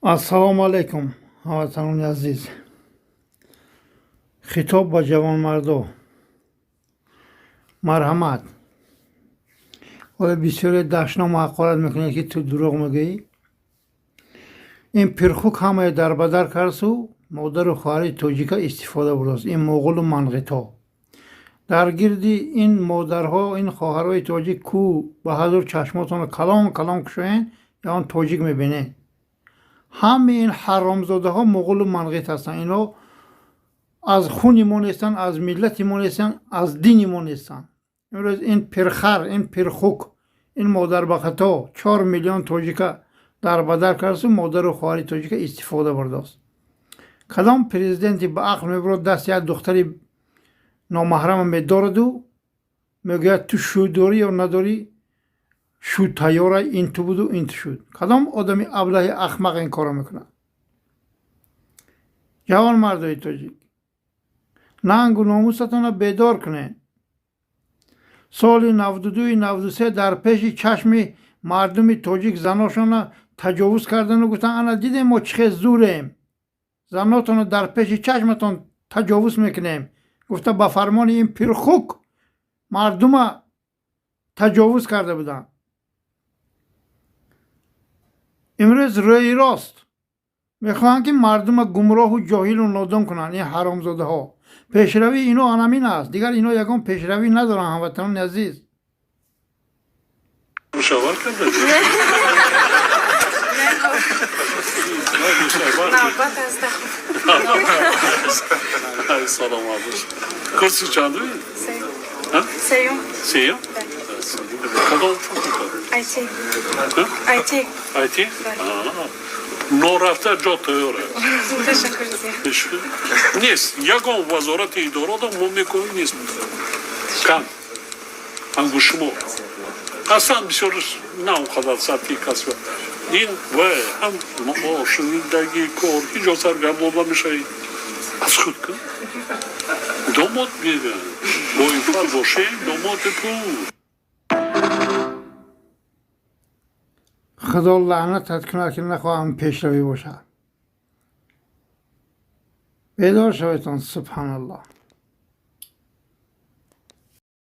Ассалому алайкум, ҳамватанони азиз. Хитоб ба ҷавонмардо. Марҳамат. Ҳоло бисёре дашному ҳақорат мекунед, ки ту дурӯғ мегӯӣ. Ин пирхук ҳамае дарбадар кардсу модару хоҳари тоҷика истифода бурдааст. Ин моғулу манғито. Дар гирди ин модарҳо, ин хоҳарҳои тоҷик ку ба ҳазур чашмотонро калон калон кушоед, ягон тоҷик мебинед. Ҳамаи ин ҳаромзодаҳо муғулу манғит ҳастанд. Инҳо аз хуни мо нестанд, аз миллати мо нестанд, аз дини мо нестанд. Имрӯз ин пирхар, ин пирхук, ин модарбахато 4 миллион тоҷика дарбадар кардасту модару хоҳари тоҷика истифода бурдааст. Кадом президенти ба ақл мебурад, дасти як духтари номаҳрама медораду мегӯяд: «Ту шӯ дорӣ ё надорӣ? Шӯ тайёра, ин ту буду ин ту шуд»? Кадом одами аблаҳи ахмақ ин корро мекунад? Ҷавонмардои тоҷик, нангу номусатонро бедор кунед. Соли 92-ю 93 дар пеши чашми мардуми тоҷик заношонро таҷовуз кардану гуфтанд: «Ана дидем, мо чӣ хел зурем, занотонро дар пеши чашматон таҷовуз мекунем», гуфта, ба фармони ин пирхук мардума таҷовуз карда буданд. Имрӯз рӯи рост мехоҳанд, ки мардума гумроҳу ҷоҳилу нодон кунанд. Ин ҳаромзодаҳо, пешравии ино анамин аст, дигар ино ягон пешравӣ надоранд, ҳамватанони азиз. Шавар карда? Навбат аз дахл. Саломат бош. Курси чандуи? Сеюм. Сеюм? Кадом факултет? IT. IT. IT? Норафта ҷо тайёра. Ташаккур зиёд. Нест. Ягон вазорати идорода мо мекунем, нест. Кам. Ангу шумо. Аслан бисёр на он қадар сатҳи касба. Ин ва ҳам маош, зиндагӣ, кор, ҳеҷ ҷо саргардон намешавӣ. Аз худ кун. Домод мегӯянд. Боифат бошем, домоди пул. Худо лаънатат кунад, ки нахоҳам пешравӣ бошад. Бедор шаведтон, субҳаналлоҳ.